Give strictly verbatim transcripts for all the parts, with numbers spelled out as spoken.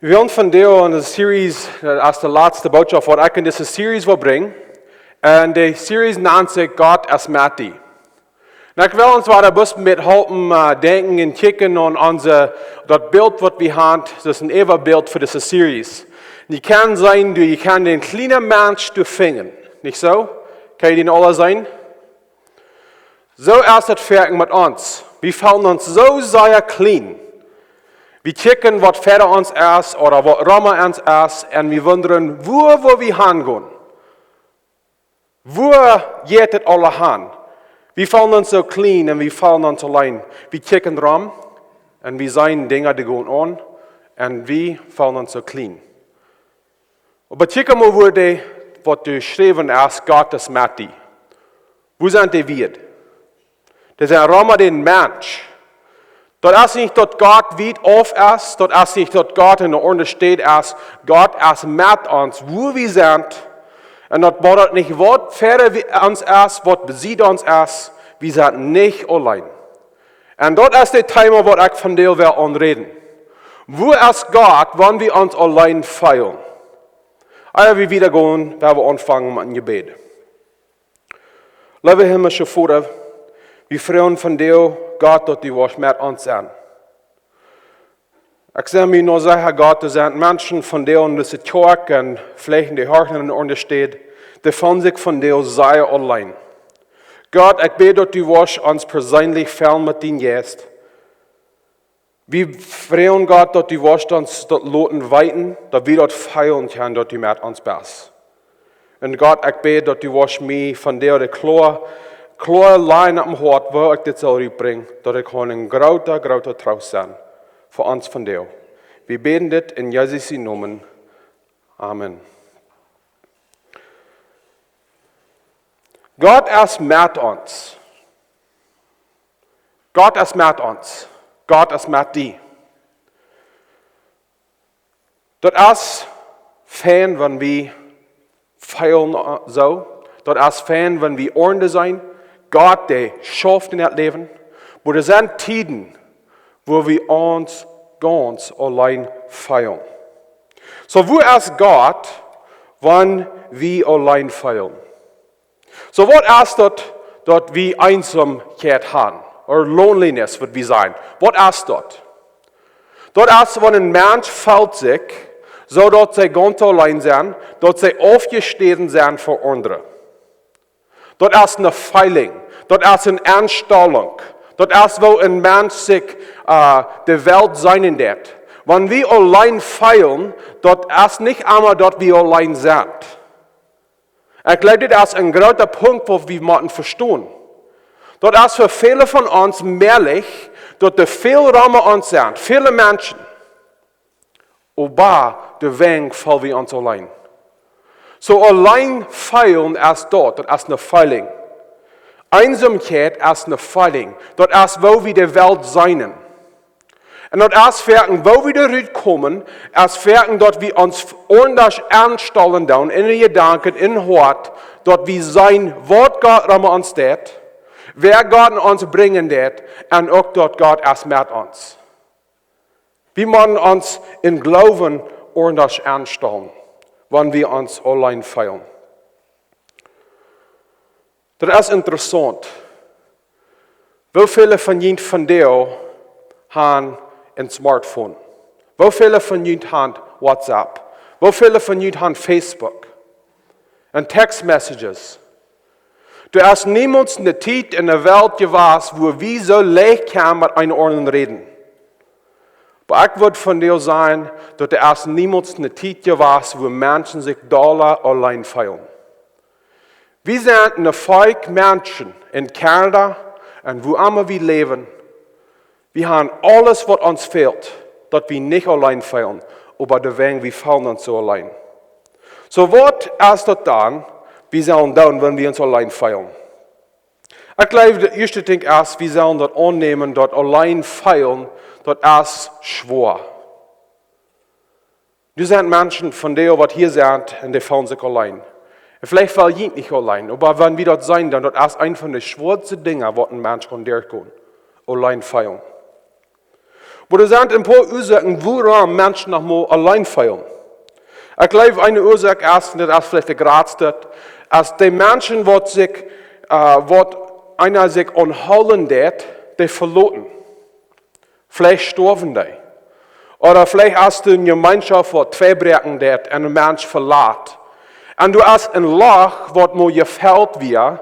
Wie wellen vondoag en de Series, daut es de latste Botschaft waut ekj en dise Series well brinjen. Un de Series nant sikj Gott es met die. Un ekj well ons wada bloos met halpen, äh, denkjen un kjikjen aun onse, daut Bilt waut wie haben, daut es een Äwabilt fa dise Series. Un jie kjennen seenen, du, jie kjennen dän kjlienen Mensch doa finjen. Nich soo? Kjenn jie dän aula seenen? Soo es daut foaken met ons. Wie feelen ons soo sea kjlien. Wie kjikjen waut wieda ons es ooda waut romma ons es un wie wundren, wua, wua wie hangonen. Wua jeit et aula han? Wie feelen ons soo kjlien un wie feelen ons auleen. Wie kjikjen rom un wie seenen Dinja dee gonen aun un wie feelen ons soo kjlien. Oba kjikj mol, wua dee, waut jeschräwen es, Gott es met die. Wua sent dee Wieed? Dee sent romma dän Mensch. Daut es nich daut Gott wiet auf es, daut es nich daut Gott en eene aundre Städ es. Gott es met ons, wua wie sent. Un daut woat nich waut wieda wie ons es, waut besied ons es, wie sent nich auleen. Un daut es daut Thema waut ekj vondoag well aunräden. Wua es Gott, wan wie ons auleen feelen? Ea wie wieda gonen, woa wie aunfangen met een Jebäd. Leewa himlischa Voda, wie froagen vondoag, Gott, daut du woascht met ons sennen. Ekj sie mie nu secha, Gott, doa sent Menschen vondoag en dise Kjoakj un veleicht en de Horchen en aundre Städ, dee feelen sikj vondoag sea auleen. Gott, ekj bäd daut du woascht ons perseenlich fellen met dienen Jeist. Wie froagen, Gott, daut du woascht ons daut loten weeten, daut wie daut feelen kjennen, daut du met ons best. Un Gott, ekj bäd daut du woascht mie vondoag de kloa, kloa Lien opp mien Hoat, woo ekj dit saul rutbrinjen, daut ekj kaun een groota, groota Troost sennen fa ons vondoag. Wie bäden dit en Jesus sienen Nomen. Amen. Gott es met ons. Gott es met ons. Gott es met die. Daut es fein, wan wie feelen, äh, soo. Daut es fein, wan wie Oaja seenen. Gott, dee schauft en daut Läwen. Oba doa sent Tieden, wua wie ons gaunz auleen feelen. Soo, wua es Gott, wan wie auleen feelen? Soo, waut es daut, daut wie Eensamkjeit haben, or loneliness, waut wie sajen? Waut es daut? Daut es, wan een Mensch feelt sikj, soo daut see gaunz auleen sent, daut see aufjeschnäden sent von aundre. Daut es een feeling, daut es eene Enstalunk, daut es, woo een Mensch sikj, äh, de Welt seenen deit. Wan wie auleen feelen, daut es nich emma daut wie auleen sent. Ekj jleew, dit es een groota Punkt, waut wie motten vestonen. Daut es fa väle von ons mäajlich, daut doa väl romma ons sent, väle Menschen. Oba doawäajen feel wie ons auleen. Soo, auleen feelen es daut, daut es een feeling. Eensamkjeit es een feeling, daut es, woo wie de Welt seenen. Un daut es foaken, woo wie doa rutkomen, es foaken daut wie ons aundasch aunstalen doonen, en de Jedanken, em Hoat, daut wie seenen, waut Gott romma ons deit, wäa Gott en ons brinjen deit, un uk daut Gott es met ons. Wie motten ons em Gloowen aundasch aunstalen, wan wie ons auleen feelen. Daut es interessaunt. Woo väle von junt vondoag haben een Smartphone? Woo väle von junt haben WhatsApp? Woo väle von junt haben Facebook? Un Text Messages? Doa es niemols eene Tiet en de Welt jewast, wua wie soo leicht kjennen met eenen aundren räden. Oba ekj wudd vondoag sajen, daut doa es niemols eene Tiet jewast, wua Menschen sikj dolla auleen feelen. Wie sent een Volkj Menschen en Kanada un wua emma wie läwen. Wie haben aules, waut ons fält, daut wie nich auleen feelen, oba doawäajen wie feelen ons soo auleen. Soo, waut es daut dan, wie sellen doonen, wan wie ons auleen feelen? Ekj jleew, daut ieeschte Dinkj es, wie sellen daut aunnämen, daut auleen feelen, daut es schwoa. Doa sent Menschen vondoag, waut hia sent, un dee feelen sikj auleen. Un veleicht feel jie nich auleen, oba wan wie daut seenen, dan daut es eent von de schwoaste Dinja, waut een Mensch kaun derchgonen. Auleen feelen. Oba doa sent een poa Uasoaken, wuarom Menschen noch mol auleen feelen. Ekj jleew, eene Uasoak es, un daut es veleicht de jratste, es de Menschen, waut sikj, äh, waut eena sikj aunhoolen deit, dee veloten. Veleicht stoawen dee. Ooda veleicht es doa eene Jemeenschoft, waut tweibräakjen deit un een Mensch velat. Un doa es een Loch, waut mol jefelt wia,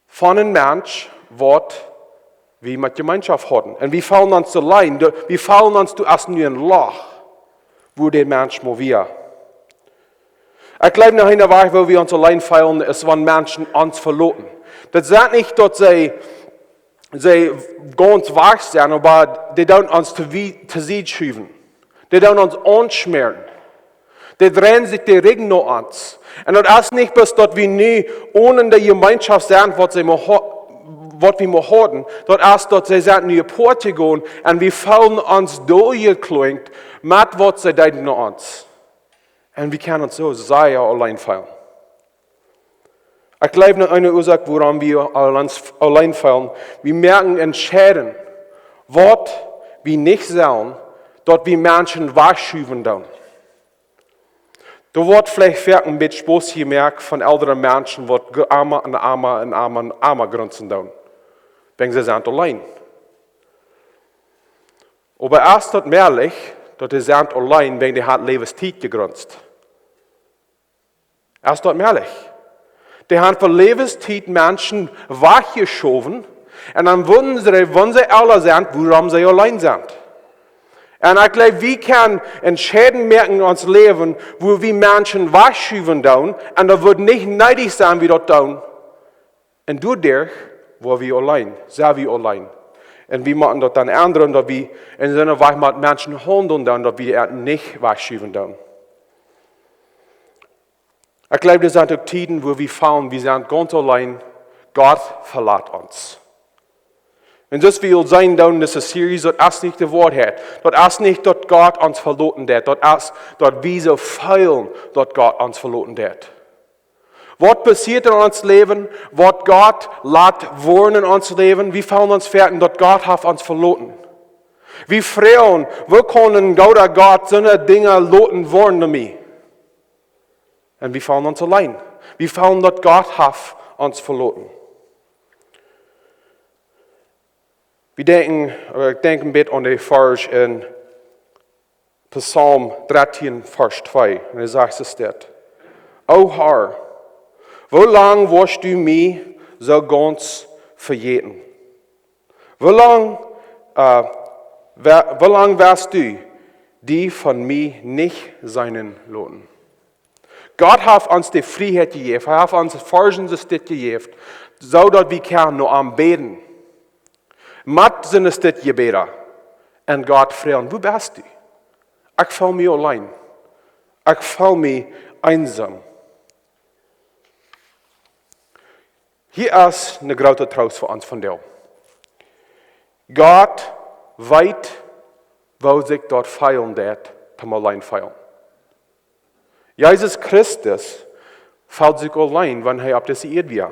von een Mensch, waut wie met Jemeenschoft hauden. Un wie feelen ons auleen, doa, wie feelen ons, doa es nu een Loch, wua de Mensch mol wia. Ekj jleew, noch een Wajch, woo wie ons auleen feelen, es, wan Menschen ons veloten. Daut sajcht nich, daut see, see gaunz wajch sent, oba dee doonen ons to wie-, to Sied schuwen. Dee doonen ons aunschmäaren. Dee dreien sikj de Rigjen no ons. Un daut es nich bloos, daut wie nu onen de Jemeenschoft sent, waut see mol ha-, waut wie mol hauden. Daut es, daut see sent nu apoat jegonen un wie feelen ons doa jekjlunjt met waut see deeden no ons. Un wie kjennen ons soo sea auleen feelen. Ekj jleew, noch eene Uasoak, wuarom wie auleen, auleen feelen, wie moaken Entscheidungen, waut wie nich sellen, daut wie Menschen wajchschuwen doonen. Doa woat veleicht foaken een bät Spos jemoakt von eldre Menschen, waut ge-, emma un emma un emma un emma grunzen doonen. Wäajen see sent auleen. Oba es daut mäajlich, daut dee sent auleen, wäajen dee haben Läwenstiet jegrunzt? Es daut mäajlich? Dee haben fa Läwenstiet Menschen wajchjeschowen un dan wundren see, wan see oolt sent, wuarom see auleen sent. Un ekj jleew, wie kjennen Entscheidungen moaken en ons Läwen, wua wie Menschen wajchschuwen doonen, un daut woat nich needich sennen, wie daut doonen. Un doaderch woa wie auleen, sent wie auleen. Un wie motten daut dan endren, daut wie en soon Wajch met Menschen haundlen doonen, daut wie an nich wajchschuwen doonen. Ekj jleew, doa sent uk Tieden, wua wie feelen, wie sent gaunz auleen, Gott velat ons. Un soo aus wie aul seenen doonen en dise Series, daut es nich de Woarheit. Daut es nich, daut Gott ons veloten deit. Daut es, daut wie soo feelen, daut Gott ons veloten deit. Waut passieet en ons Läwen? Waut Gott lat woaren en ons Läwen? Wie feelen ons foaken, daut Gott haft ons veloten. Wie froagen, woo kaun een gooda Gott soone Dinja loten woaren aun mie? Un wie feelen ons auleen. Wie feelen, daut Gott haft ons veloten. Wie denkjen, äh, ekj denkj een bät aun dän Varsch en Psalm dartieen, Varsch twee. Un hee sajcht soo dit: "O Herr, woo lang woascht du mie soo gaunz vejäten? Woo lang, äh, wa-, woo lang woascht du die von mie nich seenen loten?" Gott haft ons de Frieheit jejäft. Hee haft ons Varschen soo dit jejäft, soo daut wie kjennen no am bäden. Met sent dit Jebäda. Un Gott froagen: "Wua best du? Ekj feel mie auleen. Ekj feel mie eensom." Hia es een grooten Troost fa ons vondoag. Gott weet, woo sikj daut feelen deit, toom auleen feelen. Jesus Christus feeld sikj auleen, wan hee opp dise Ieed wia.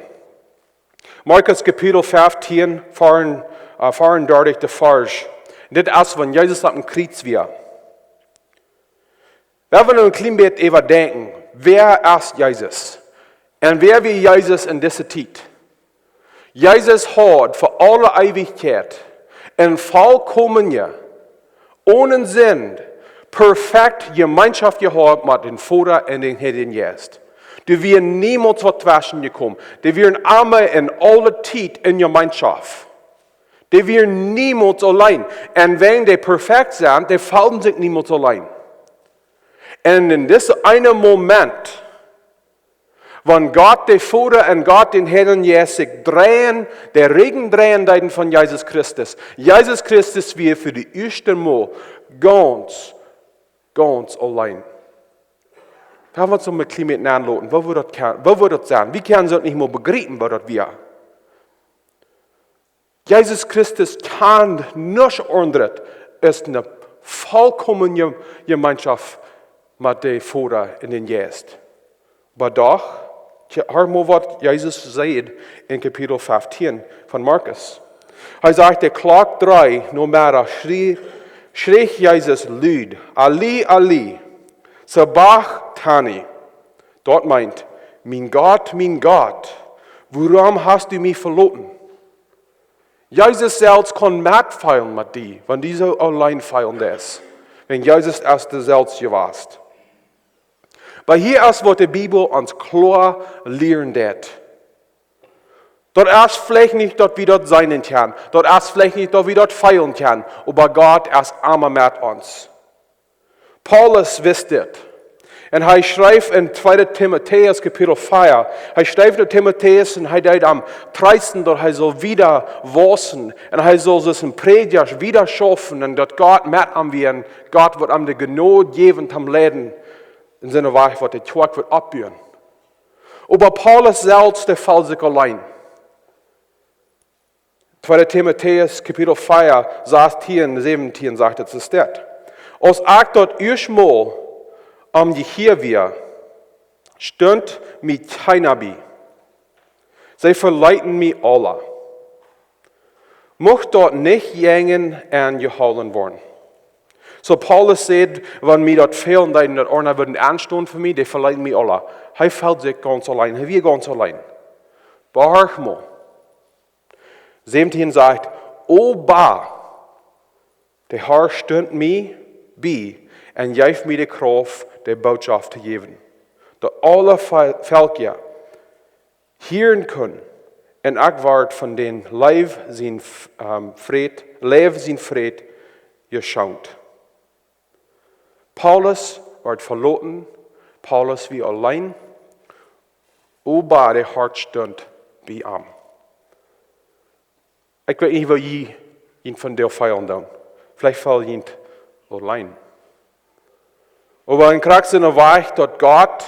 Markus Kapitel feftieen, vea-, äh, veeaundartich de Varsch. Dit es, wan Jesus opp een Kjriez wia. Wie wellen een kjlien bät äwadenkjen, wäa es Jesus? Un wäa wia Jesus en dise Tiet? Jesus haud fa aule Eewichkjeit eene volkomne, one Sind, perfekte Jemeenschoft jehaut met dän Voda un dän Heiljen Jeist. Doa wia niemols waut tweschen jekomen. Dee wieren emma en aule Tiet en Jemeenschoft. Dee wieren niemols auleen. Un wäajen dee perfekt sent, dee feelden sikj niemols auleen. Un en dise eene Moment, wan Gott de Voda un Gott dän Heiljen Jeist sikj dreien, de Rigjen dreien deeden von Jesus Christus. Jesus Christus wia fa de ieeschte Mol gaunz, gaunz auleen. Wie wellen ons een kjlien bät nenloten, woo woat daut kje-, woo woat daut sennen? Wie kjennen daut nich mol bejriepen, woo daut wia. Jesus Christus kaun nuscht aundret aus eene volkomne Jemeenschoft met dän Voda un dän Jeist. Oba doch, kje-, hia mol waut Jesus sajcht en Kapitel feftieen von Markus. Hee sajcht, de Klock dree Nomeddach schrie, schrich Jesus lud: "Eli, Eli, sabachthani?" Daut meent: "Mien Gott, mien Gott, wuarom hast du mie veloten?" Jesus selfst kunn metfeelen met die, wan du soo auleen feelen deist, wan Jesus es de selfst jewast. Oba hia es waut de Bibel ons kloa lieren deit. Daut es veleicht nich daut wie daut seenen kjennen, daut es veleicht nich daut wie daut feelen kjennen, oba Gott es emma met ons. Paulus wist dit. Un hee schreef en tweede Timotäus Kapitel vea, hee schreef no Timotäus un hee deed am treesten daut hee sull wieda wausen un hee sull aus een Prädja wieda schaufen un daut Gott met am wia un Gott wudd am de Jnod jäwen toom leiden en soon Wajch waut de Kjoakj wudd oppbuen. Oba Paulus selfst, dee feeld sikj auleen. Tweede Timotäus Kapitel vea, sastien, säwentien sajcht et, es dit: "Aus ekj daut ieeschte Mol aum Jehia wia, stunt mie kjeena bie. See veleeten mie aula. Mucht daut nich jenjen aunjehoolen woaren." Soo Paulus säd, wan mie daut feelen deed un daut aundre wudden aunstonen fa mie, dee veleeten mie aula. Hee feeld sikj gaunz auleen, hee wia gaunz auleen. Oba horch mol. Säwentien sajcht: "Oba de Herr stunt mie bie un jeef mie de Krauft, de Bootschoft to jäwen, daut aule Vel-, Velkja hieren kunnen, un ekj wort von dän Leiw sien F-, ähm, Fräd, Leiw sien Fräd jeschoont." Paulus wort veloten, Paulus wia auleen, oba de Herr stunt bie am. Ekj weet nich woo jie junt vondoag feelen doonen. Veleicht feel jie junt auleen. Oba en Christus wia daut Gott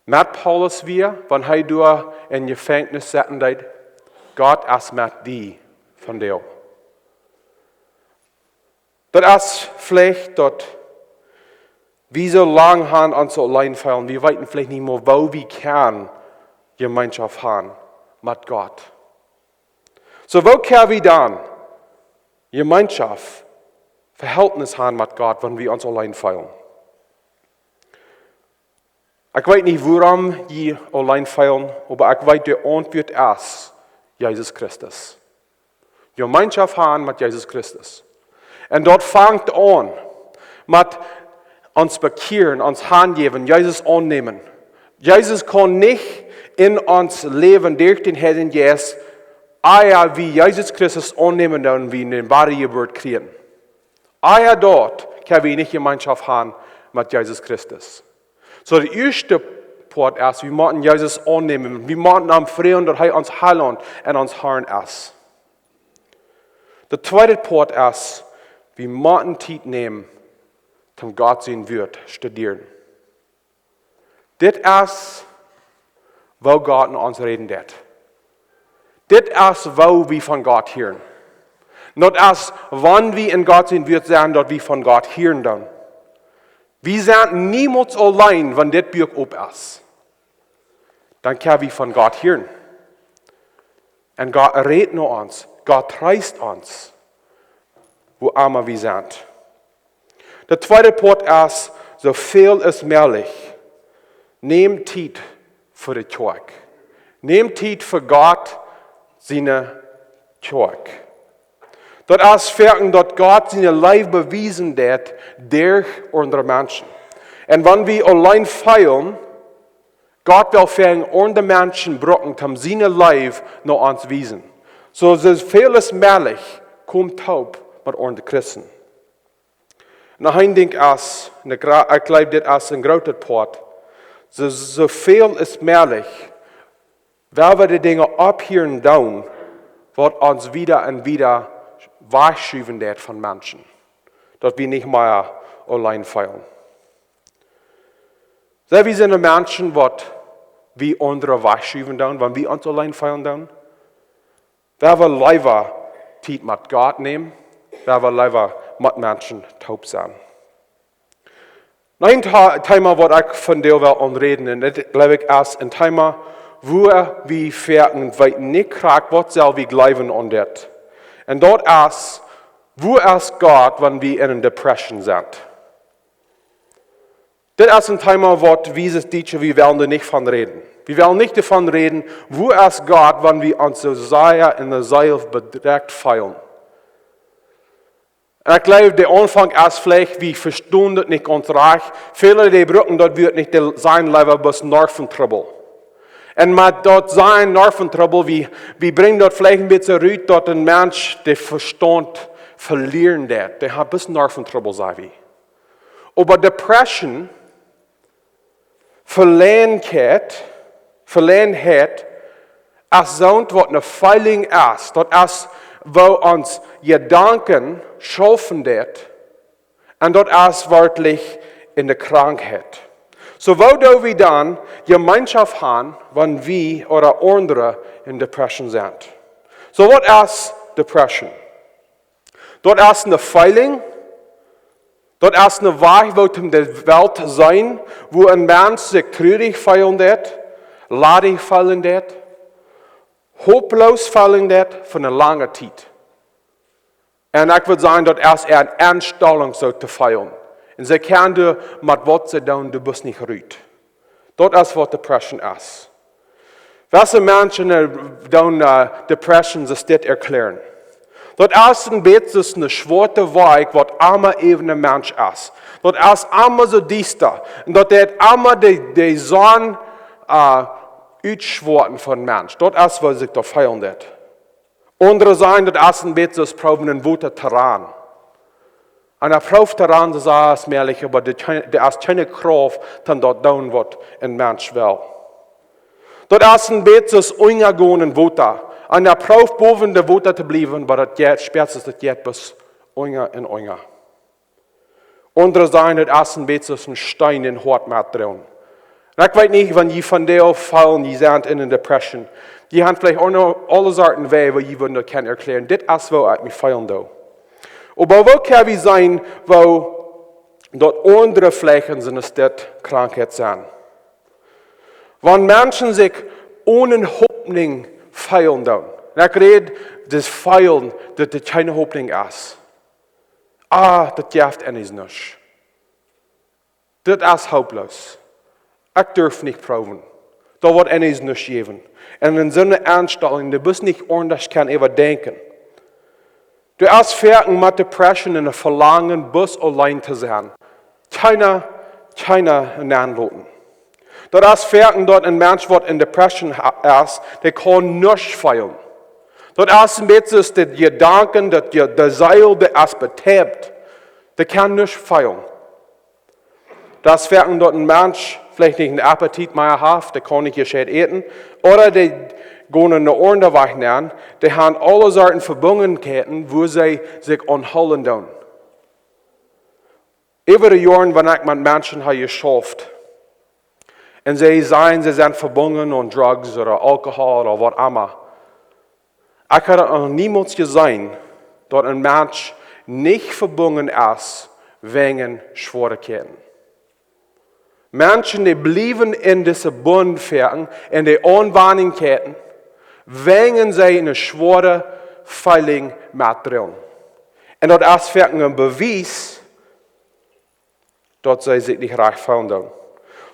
met Paulus wia, wan hee doa em Jefenkjnis sitten deed. Gott es met die vondoag. Daut es veleicht daut wie soo lang han ons auleen feelen, wie weeten veleicht nich mea woo wie kjennen Jemeenschoft han met Gott. Soo, woo kjenn wie dan Jemeenschoft, Vehältnis han met Gott, wan wie ons auleen feelen? Ekj weet nich wuarom jie auleen feelen, oba ekj weet, de Auntwuat es Jesus Christus. Jemeenschoft han met Jesus Christus. Un daut fangt aun met ons bekjieren, ons hanjäwen, Jesus aunnämen. Jesus kaun nich en ons läwen derch dän Heiljen Jeist, ea wie Jesus Christus aunnämen, dan wie ne Wadajeburt kjrieen. Ea daut kjenn wie nich Jemeenschoft han met Jesus Christus. Soo, de ieeschte Poat es, wie motten Jesus aunnämen. Wie motten am froagen daut hee ons Heilaunt un ons Herr es. De tweede Poat es, wie motten Tiet nämen, om Gott sien Wort studieren. Dit es woo Gott no ons räden deit. Dit es woo wie von Gott hieren. Daut es, wan wie en Gott sien Wort sent, daut wie von Gott hieren dan. Wie sent niemols auleen, wan dit Buak op es. Dan kjenn wie von Gott hieren. Un Gott rät no ons, Gott treest ons, wua emma wie sent. De tweede Poat es, soo väl aus mäajlich, nämt Tiet fa de Kjoakj. Nämt Tiet fa Gott siene Kjoakj. Daut es foaken daut Gott siene Leew bewiesen deit derch aundre Menschen. Un wan wie auleen feelen, Gott well foaken aundre Menschen brucken, om siene Leew no ons wiesen. Soo, soo väl aus mäajlich, komt toop met aundre Christen. Un een Dinkj es, un ekj gra-, ekj jleew dit es een grootet Poat, soo, soo väl aus mäajlich, woa wie de Dinja opphieren doonen, waut ons wieda un wieda wajchschuwen deit von Menschen. Daut wie nich mea auleen feelen. Sent wie soone Menschen, waut wie aundre wajchschuwen doonen, wan wie ons auleen feelen doonen? Woa wie leewa Tiet met Gott nämen, woa wie leewa met Menschen toop sennen? Een Ta-, Thema, waut ekj vondoag well aunräden, un dit, jleew ekj, es een Thema, woo wie foaken weeten nich krakjt, waut sell wie jleewen aun dit. Un daut es, woo es Gott, wan wie en eene Depression sent? Dit es een Thema, waut wie aus Dietsche, wie wellen doa nich von räden. Wie wellen nich doavon räden, woo es Gott, wan wie ons soo sea en de Seel bedrekjt feelen. Un ekj jleew, de Aunfank es veleicht, wie vestonen daut nich gaunz rajcht. Väle, dee brucken daut Wuat nich, dee sajen leewa bloos Nerventrubbel. Un met daut sajen Nerventrubbel, wie, wie brinjen daut veleicht een bät rut, daut een Mensch dän Vestaunt velieren deit. Dee haft bloos Nerventrubbel, saj wie. Oba Depression, Veleidenheit, Veleidenheit es soont, waut eene feeling es. Daut es, woo ons Jedanken schaufen deit. Un daut es werkjlich en de Krankheit. Soo, woo doo wie dan Jemeenschoft haben, wan wie ooda aundre en Depression sent? Soo, waut es Depression? Daut es eene feeling, daut es een Wajch, woo toom de Welt seenen, woo een Mensch sikj truarich feelen deit, ladich feelen deit, hoploos feelen deit fa eene lange Tiet. Un ekj wudd sajen, daut es eene Enstalunk, soo to feelen. Un see kjennen doa met waut see doonen, du best nich rut. Daut es, waut Depression es. Wese Menschen, äh, doonen, äh, Depression soo dit erklären. Daut es een bät soo eene schwoare Wolkj, waut emma äwa een Mensch es. Daut es emma soo diesta. Un daut deit emma de, de Sonn, äh, utschwoaten von Mensch. Daut es, waut sikj doa feelen deit. Aundre sajen, daut es een bät soo aus proowen en Wota to rannen. Un hee proowt to rannen, soo sea aus mäajlich, oba dee kjeen-, dee es kjeene Krauft, om daut to doonen, waut een Mensch well. Daut es een bät soo aus unjagonen en Wota. Un hee proowt bowen de Wota to bliewen, oba daut jeit, spieet sikj daut jeit bloos unja un unja. Aundre sajen, daut es een bät soo aus een Steen en Hoat met drin. Un ekj weet nich, wan jie vondoag feelen, jie sent en eene Depression. Jie haben veleicht uk noch aule Sorten Wäaj, woo jie wudden daut kjennen erklären. Dit es, woo ekj mie feelen doo. Oba woo kjenn wie seenen, woo daut aundre veleicht en soone Städ Krankheit sent? Wan Menschen sikj one Hopninj feelen doonen. Un ekj räd daut Feelen, daut et kjeene Hopninj es. Ah, daut jeft eent nuscht. Daut es hoploos. Ekj darf nich proowen. Daut woat eent nuscht jäwen. Un en soone Enstalunk, du best nich aundasch kjennen äwadenkjen. Du hast foaken met Depression en een Velangen, bloos auleen to sennen. Kjeena, kjeena nenloten. Daut es foaken daut een Mensch, waut en Depression ha-, es, dee kaun nuscht feelen. Daut es een bät soo aus de Jedanken, daut je, de Seel, dee es betäubt. Dee kaun nuscht feelen. Daut es foaken daut een Mensch veleicht nich een Appetit mea haft, dee kaun nich jescheit äten, ooda dee gonen en een aundren Wajch nenn, dee haben aule Sorten Vebungenheiten, woo see sikj aunhoolen doonen. Äwa de Joaren, wan ekj met Menschen hab jeschauft, un see sajen, see sent vebungen aun Drugs ooda Alkohol ooda waut emma. Ekj hab daut noch niemols jeseenen, daut een Mensch nich vebungen es wäajen Schwoarekjeiten. Menschen, dee bliewen en dise Bunt foaken, en de Aunwendinjkjeiten, wäajen see eene schwoare Feeling metdroagen. Un daut es foaken een Bewies, daut see sikj nich rajcht feelen doonen.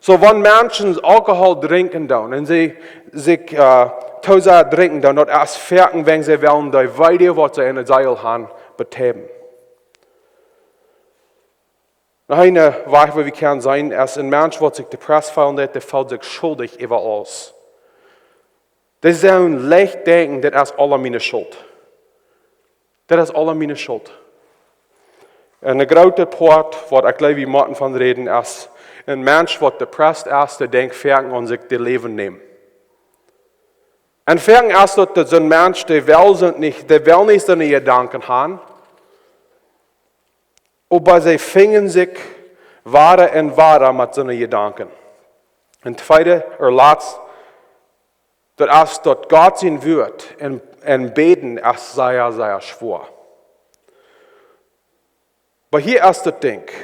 Soo, wan Menschen Alkohol drinkjen doonen un see sikj, äh, too sea drinkjen doonen, daut es foaken wäajen see wellen dee Weedoag, waut see en de Seel haben, betäuben. Noch een Wajch, woo wie kjennen seenen, es een Mensch, waut sikj depressed feelen deit, dee feelt sikj schuldich äwa aules. Dee sellen leicht denkjen, dit es aula miene Schult. Dit es aula miene Schult. Un een grootet Poat, waut ekj jleew, wie motten von räden, es een Mensch, waut depressed es, dee denkjt foaken aun sikj daut Läwen nämen. Un foaken es daut, daut soon Mensch, dee well soont nich, dee well nich soone Jedanken haben, oba see finjen sikj wada un wada met soone Jedanken. Un tweede, ooda latst, daut es daut Gott sien Wuat un, un bäden es sea, sea schwoa. Oba hia es daut Dinkj.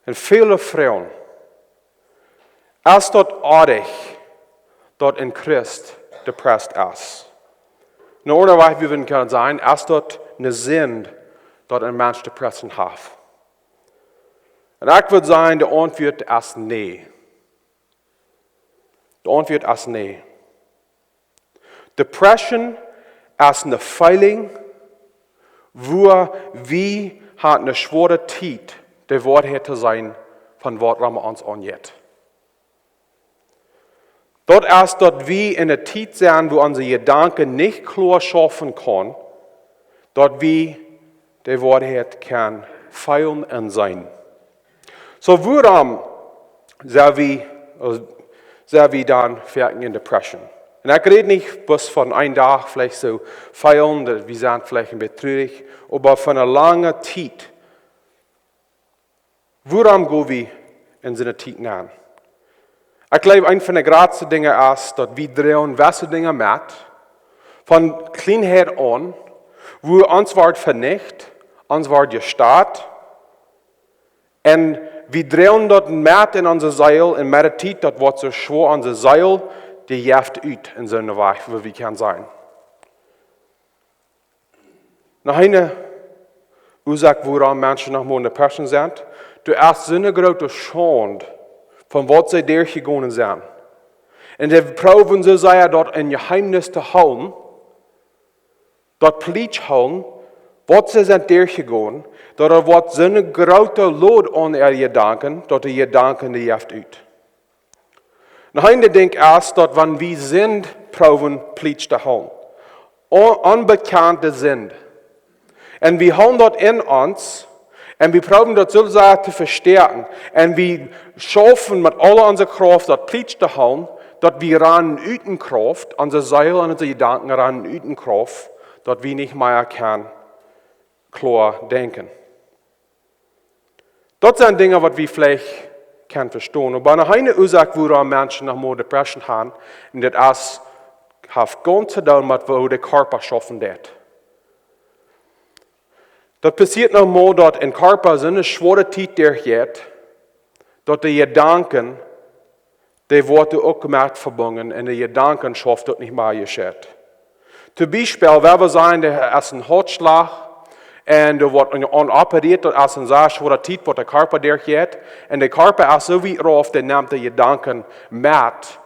Un väle Froagen. Es daut oajch, daut een Christ depressed es? Een aundra Wajch, woo wie kjennen sajen, es daut eene Sind, daut een Mensch Depression haft? Un ekj wudd sajen, de Auntwuat es nä. De Auntwuat es nä. Depression es eene Feeling, wua wie haben eene schwoare Tiet, de Woarheit to seenen von waut rom ons aunjeit. Daut es, daut wie en eene Tiet sent, wua onse Jedanken nich kloa schaufen kjennen, daut wie de Woarheit kjennen feelen un seenen. Soo, wuarom sent wie, äh, sent wie dan foaken en Depression? Un ekj räd nich bloos von een Dach veleicht soo feelen, daut wie sent veleicht een bät trurich, oba fa eene lange Tiet. Wuarom go wie en soone Tiet nenn? Ekj jleew, eent von de jratste Dinja es, daut wie droagen jewesse Dinja met, von Kjlienheit aun, wua ons woat venicht, ons woat jestat, un wie droagen daut met en onse Seel, un met de Tiet, daut woat soo schwoa, onse Seel, dee jeft ut en soone Wajch, wua wie kjennen seenen. Noch eene Uasoak, wuarom Menschen noch mau en Depression sent, doa es soone groote Schaund von waut see derchjegonen sent. Un see proowen soo sea daut een Jeheemnis to hoolen, daut plietsch hoolen, waut see sent derchjegonen, daut et woat soone groote Load aun äare Jedanken, daut de Jedanken dee jeft ut. Noch een Dinkj es daut, wan wie Sind proowen plietsch to hoolen, on-, onbekjante Sind, un wie hoolen daut en ons, un wie proowen daut soo sea to vestäakjen, un wie schaufen met aul onse Krauft daut plietsch to hoolen, daut wie rannen ut de Krauft, onse Seel un onse Jedanken rannen ut de Krauft, daut wie nich mea kjennen kloa denkjen. Daut sent Dinja, waut wie veleicht kjennen vestonen. Oba noch eene Uasoak, wuarom Menschen noch mau Depression haben, un daut es, haft gaunz to doonen met woo de Kjarpa schaufen deit. Daut passieet noch mau, daut een Kjarpa soone schwoare Tiet derchjeit, daut de Jedanken, dee woaren uk met vebungen, un de Jedanken schauft daut nich mea jescheit. Toom Biespel, wan wie sajen, doa es een Hoatschlach, un doa woat aun, aun operieet, daut es eene sea schwoare Tiet, waut de Kjarpa derchjeit, un de Kjarpa es soo wiet rauf, dee nemt de Jedanken met,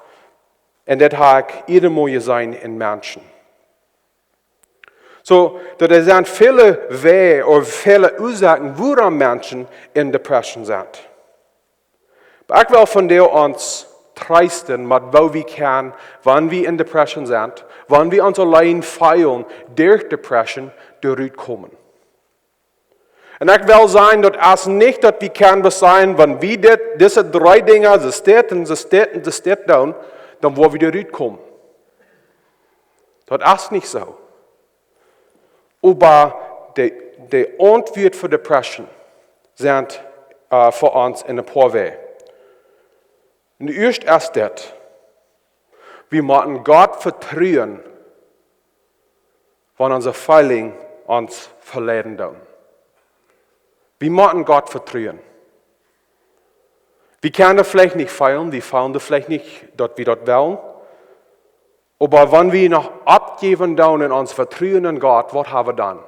un daut hab ekj eenjemol jeseenen en Menschen. Soo, doa sent väle Wäaj ooda väle Uasoaken, wuarom Menschen en Depression sent. Oba ekj well vondoag ons treesten met woo wie kjennen, wan wie en Depression sent, wan wie ons auleen feelen derch Depression, doa rutkomen. Un ekj well sajen, daut es nich daut wie kjennen bloos sajen, wan wie dit, dise dree Dinja, soo steit un soo steit un soo steit doonen, dan woa wie doa rutkomen. Daut es nich soo. Oba de, de Auntwuat fa Depression sent, äh, fa ons en een poa Wäaj. Un de ieeschte es dit: Wie motten Gott vetruen, wan onse Feeling ons veleiden doonen. Wie motten Gott vetruen. Wie kjennen veleicht nich feelen, wie feelen veleicht nich, daut wie daut wellen. Oba wan wie noch oppjäwen doonen en ons Vetruen en Gott, waut hab wie dan?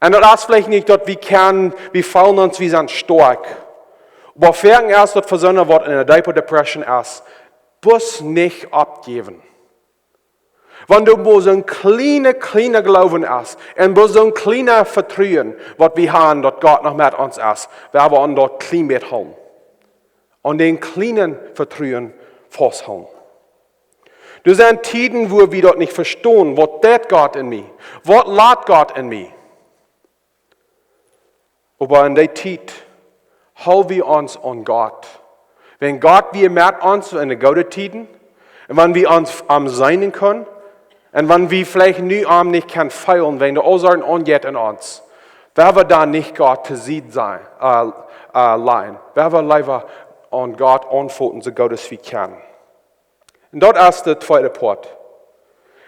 Un daut es veleicht nich daut wie kjennen, wie feelen ons, wie sent stoakj. Oba foaken es daut fa soone, waut en eene deepe Depression es, bloos nich oppjäwen. Wan doa bloos soon kjliena, kjliena Gloowen es, un bloos soon kjlienet Vetruen, waut wie haben, daut Gott noch met ons es, wie haben aun daut kjlien bät hoolen. Aun dän kjlienen Vetruen fausthoolen. Doa sent Tieden, wua wie daut nich vestonen, waut deit Gott en mie? Waut lat Gott en mie? Oba en dee Tiet hool wie ons aun Gott. Wan Gott wia met ons en de goode Tieden, un wan wie ons am seenen kunnen, un wan wie veleicht nu am nich kjennen feelen, wan de Uasoaken aunjeit en ons, woa wie dan nich Gott to Sied sennen, äh, äh, lajen? Woa wie leewa aun Gott aunfoten, soo goot aus wie kjennen? Un daut es de tweede Poat.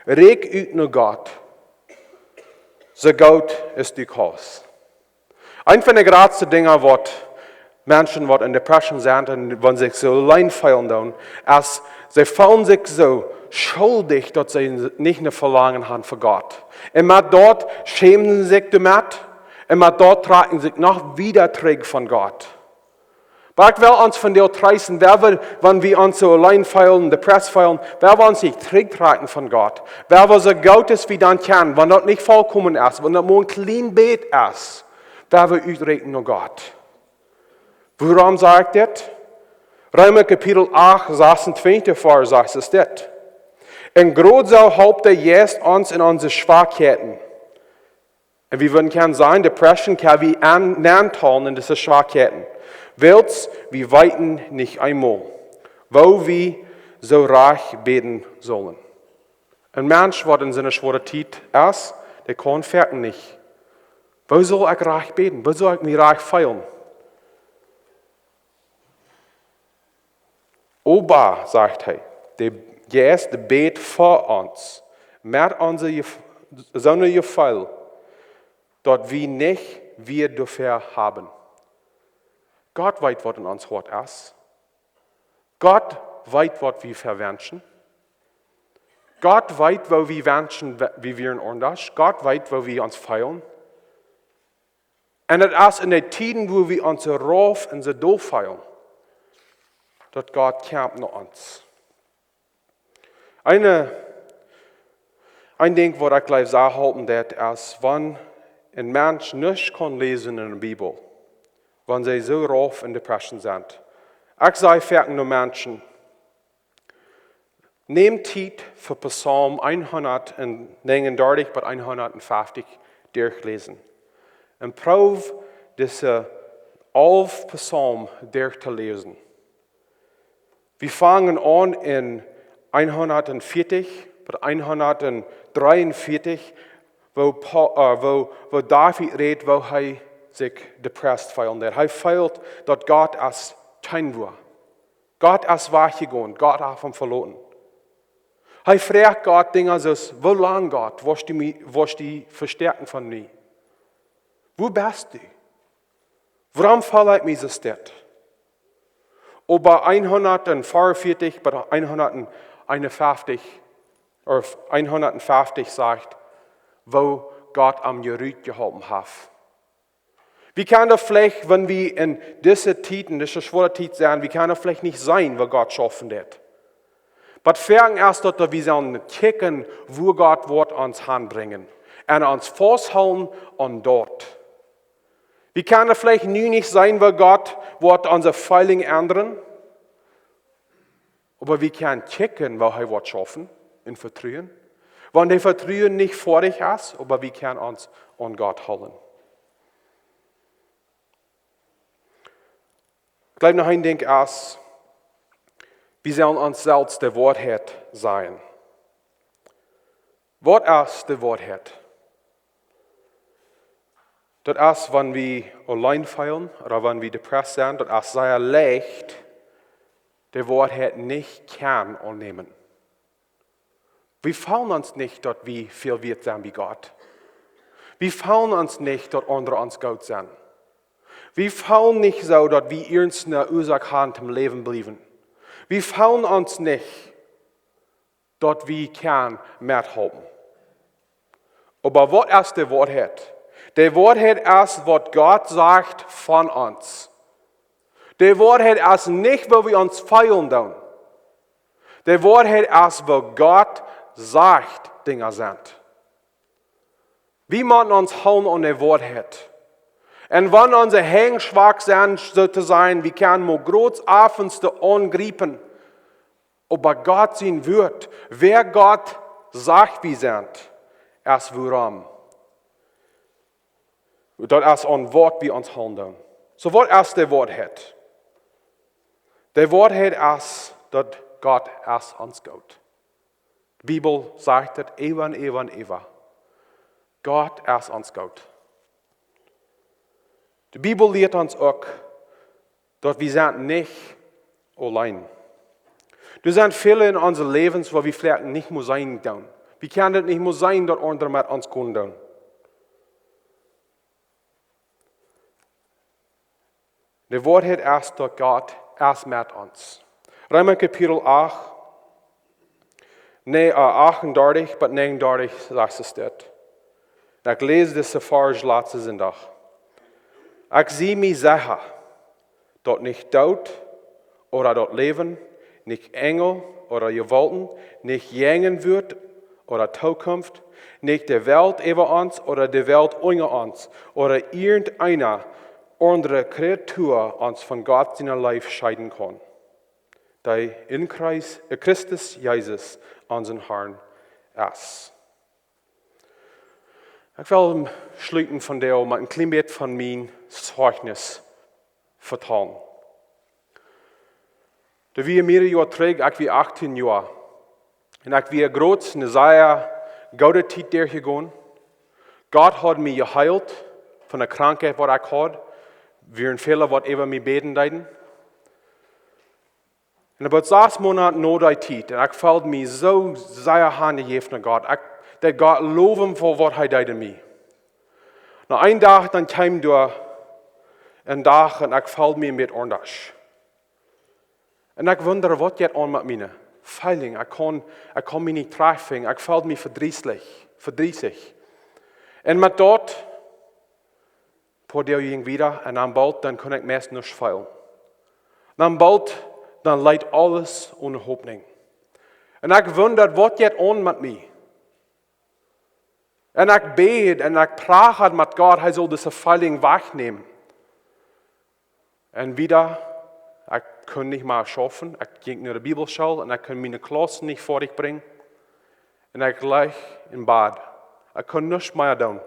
Räakj ut no Gott, soo goot aus du kaust. Eent von de jratste Dinja, waut Menschen waut en Depression sent un waut sikj soo auleen feelen doonen, aus see feelen sikj soo schuldich, daut see nich een Velangen haben fa Gott. Un met daut schämen see sikj doamet un met daut trakjen see sikj noch wieda trigj von Gott. Oba ekj well ons vondoag treesten, wan wie, wan wie ons soo auleen feelen, depressed feelen, wan wie ons nich trigj trakjen von Gott, wan wie soo goot aus wie dan kjennen, wan daut nich vollkomen es, wan daut mau een kjlien bät es, wan wie uträkjen no Gott. Wuarom saj ekj dit? Reema Kapitel acht, sasuntwintich, Varsch sas es dit: "Un krakjt soo halpt de Jeist ons en onse Schwakheiten." Un wie wudden kjennen sajen, Depression kaun wie aun, auntalen en dise Schwakheiten. Wiels wie weeten nich eemol, woo wie soo rajcht bäden sellen. Een Mensch waut en soone schwoare Tiet es, dee kaun foaken nich: "Woo saul ekj rajcht bäden? Woo saul ekj mie rajcht feelen?" Oba, sajcht hee, de Jeist bät fa ons met onse Jef-, soone Jefeel, daut wie nich Wieed doafäa haben. Gott weet, waut en ons Hoat es. Gott weet, waut wie wenschen. Gott weet, woo wie wenschen, wie wieren aundasch. Gott weet, woo wie ons feelen. Un et es en de Tieden, wua wie ons rauf un soo doll feelen, daut Gott kjemt no ons. Een, een Dinkj, waut ekj jleew, soo halpen deit, es, wan een Mensch nuscht kaun läsen en de Bibel, wan see soo rauf en Depression sent. Ekj saj foaken no Menschen: "Nämt Tiet fa Psalm hundatnäajenundartich bat hundatfeftich derchläsen. Un proowt dise alf Psalm derchtoläsen." Wie fangen aun en hundatfeftich bat hundatdreeunfeftich, wua Pau-, äh, wua, wua David rät, wua hee sikj depressed feelen deed. Hee feelt, daut Gott es kjeen wia. Gott es wajchjegonen, Gott haft am veloten. Hee froagt Gott Dinja soo aus: "Woo lang, Gott, woascht du mie, woascht du die vestäakjen von mie? Wua best du? Wuarom feel ekj mie soo stell?" Oba hundatfeftich bat hundateenunfeftich, ooda hundatfeftich sajcht, woo Gott am rutjeholpen haft. Wie kjennen veleicht, wan wie en dise Tiet, en dise schwoare Tiet sent, wie kjennen veleicht nich seenen, woo Gott schaufen deit. Oba foaken es daut, daut wie sellen kjikjen, wua Gott woat ons hanbrinjen. Un ons fausthoolen aun daut. Wie kjennen veleicht nu nich seenen, woo Gott woat onse feeling endren. Oba wie kjennen kjikjen, woo hee woat schaufen, en Vetruen. Wan daut Vetruen nich foadich es, oba wie kjennen ons aun Gott hoolen. Ekj jleew, noch een Dinkj es, wie sellen ons selfst de Woarheit sajen. Waut es de Woarheit? Daut es, wan wie auleen feelen ooda wan wie depressed sent, daut es sea leicht, de Woarheit nich kjennen aunnämen. Wie feelen ons nich, daut wie väl wieet sent bie Gott. Wie feelen ons nich, daut aundre ons goot sent. Wie feelen nich soo, daut wie irjent eene Uasoak haben toom läwen bliewen. Wie feelen ons nich, daut wie kjennen methalpen. Oba waut es de Woarheit? De Woarheit es, waut Gott sajcht von ons. De Woarheit es nich, woo wie ons feelen doonen. De Woarheit es, woo Gott sajcht Dinja sent. Wie motten ons hoolen aun de Woarheit. Un wan onse Henj schwak sent, soo to sajen, wie kjennen mau groote Aunfäng aungriepen. Oba Gott sien Wort, wäa Gott sajcht wie sent, es wuarom. Daut es aun waut wie ons hoolen doonen. Soo, waut es de Woarheit? De Woarheit es, daut Gott es ons goot. De Bibel sajcht et äwa un äwa un äwa. Gott es ons goot. De Bibel lieet ons uk, daut wie sent nich auleen. Doa sent väle en onse Läwens, wua wie veleicht nich mea seenen doonen. Wie kjennen et nich mea seenen, daut aundre met ons kjennen doonen. De Woarheit es, daut Gott es met ons. Reema Kapitel acht, nä, äh, achtundartich bat negenundartich sajcht et dit. Un ekj läs dise Varsch latsten Sindach. Ekj sie mie secha, daut nich Doot ooda daut Läwen, nich Enjel ooda Jewaulten, nich Jäajenwoat ooda Tookunft, nich de Welt äwa ons ooda de Welt unja ons ooda irjent eene aundre Kreatua ons von Gott siene Leew scheiden kaun, dee en Christ, äh, Christus Jesus, onsen Harn, es. Ekj well schlieten vondoag met een kjlien bät von mien Zeichnis vetalen. Daut wia mearere Joa trigj, ekj wia achtieen Joa. Un ekj wia groots eene sea goode Tiet derchjegonen. Gott haud mie jeheelt von de Krankheit, waut ekj haud. Wieren väle, waut äwa mie bäden deeden. Un daut wia sas Moonat no dee Tiet. Un ekj feeld mie soo sea hanjejäft no Gott. Ekj deed Gott lowen fa waut hee deed en mie. No een Dach dan kjeem doa een Dach un ekj feeld mie een bät aundasch. Un ekj wundad, waut jeit aun met miene Feeling. Ekj kaun, ekj kaun mie nich trajchtfinjen. Ekj feeld mie vedrisslich, vedrisslich. Un met daut, poa Doag jinkj wieda un dan boolt, dan kunn ekj meist nuscht feelen. Dan boolt, dan leet aules one Hopninj. Un ekj wundad, waut jeit aun met mie. Un ekj bäd un ekj prachad met Gott, hee sull dise Feeling wajchnämen. Un wieda, ekj kunn nich mea schaufen, ekj jinkj no de Bibelschool un ekj kunn miene Klaussen nich foadich brinjen. Un ekj leech em Bad. Ekj kunn nuscht mea doonen.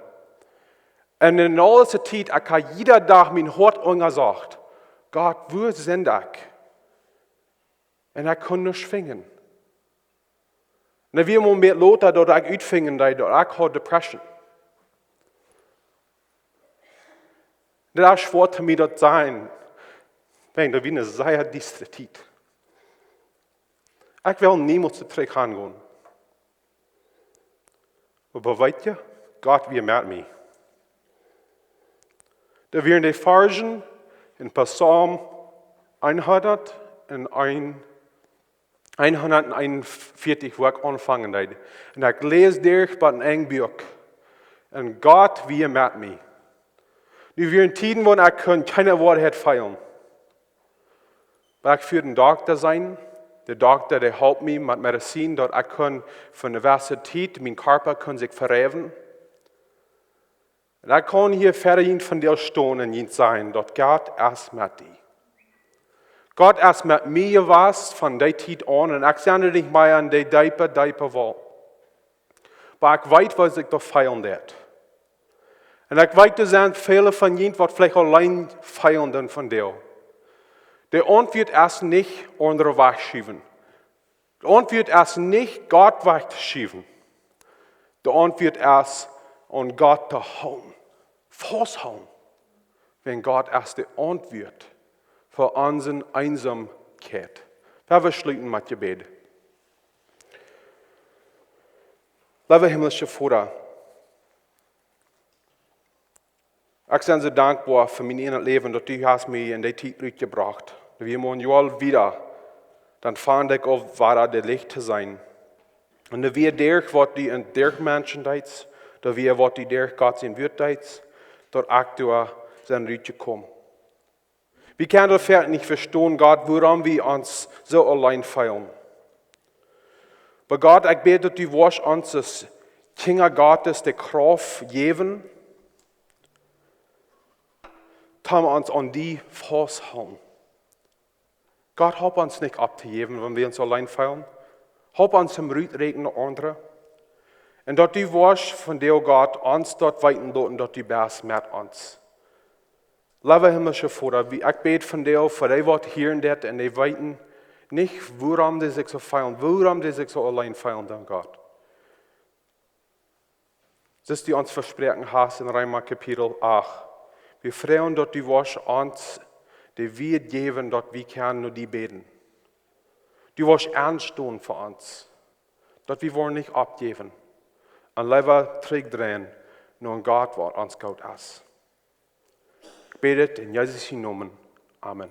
Un en aul dise Tiet, ekj haud jieda Dach mien Hoat unjasocht. Gott, wua sie ekj? Un ekj kunn nuscht finjen. Un daut wia een Moment lota, daut ekj utfunk, daut, daut ekj haud Depression. Daut es schwoa fa mie daut to sajen. Wiels daut wia eene sea diestre Tiet. Ekj well niemols trigj gonen. Oba weetst, Gott wia met mie. Doa wieren de Varschen en Psalm hundat een, hundat eenunvieetich, wua ekj aunfangen deed. Un ekj läs doa bat een Buak. Un Gott wia met mie. Nu wieren Tieden, wua ekj kunn kjeene Woarheit feelen. Oba ekj fua een Dokta seenen. De Dokta, dee holp mie met Medizin, daut ekj kunn fa eene jewesse Tiet, mien Kjarpa kunn sikj vereinijen. Un ekj kaun hia wieda hia vondoag stonen un junt sajen, daut Gott es met die. Gott es met mie jewast von dee Tiet aun un ekj sie nich mea en dee deepe, deepe Welt. Oba ekj weet, waut ekj doa feelen deed. Un ekj weet, doa sent väle von junt, waut veleicht auleen feelen doonen vondoag. De Auntwuat es nich aundre wajchschuwen. De Auntwuat es nich Gott wajchschuwen. De Auntwuat es aun Gott to hoolen. Fausthoolen. Wiels Gott es de Auntwuat fa onse Eensamkjeit. Lot ons schlieten met Jebäd. Leewa himmlischa Voda, ekj sie soo dankboa fa mien ieejnet Läwen, daut du hast mie en dee Tiet rutjebrocht. Daut wia mau een Joa wieda, dan funk ekj aun wada daut Licht to seenen. Un daut wia derch waut du en derch Menschen deetst, daut wia waut du derch Gott sien Wort deetst, daut ekj doa sie rutjekomen. Wie kjennen daut veleicht nich vestonen, Gott, wuarom wie ons soo auleen feelen. Oba Gott, ekj bäd, daut du woascht ons aus Kjinja Gottes de Krauft jäwen, daut wie ons aun die fausthoolen. Gott, help ons nich opptojäwen, wan wie ons auleen feelen. Help ons em Rut räakjnen aundre. Un daut du woascht vondoag, Gott, ons daut weeten loten, daut du best met ons. Leewa himmlischa Voda, wie, ekj bäd vondoag fa dee, waut hieren dit un dee weeten nich, wuarom dee sikj soo feelen, wuarom dee sikj soo auleen feelen doonen, Gott. Soo aus du ons vesproaken hast en Reema Kapitel acht. Wie froagen, daut du woascht ons de Wieed jäwen, daut wie kjennen no die bäden. Du woascht enstonen fa ons, daut wie woaren nich oppjäwen un leewa trigjdreien no een Gott, waut ons goot es. Ekj bäd dit en Jesus sienen Nomen. Amen.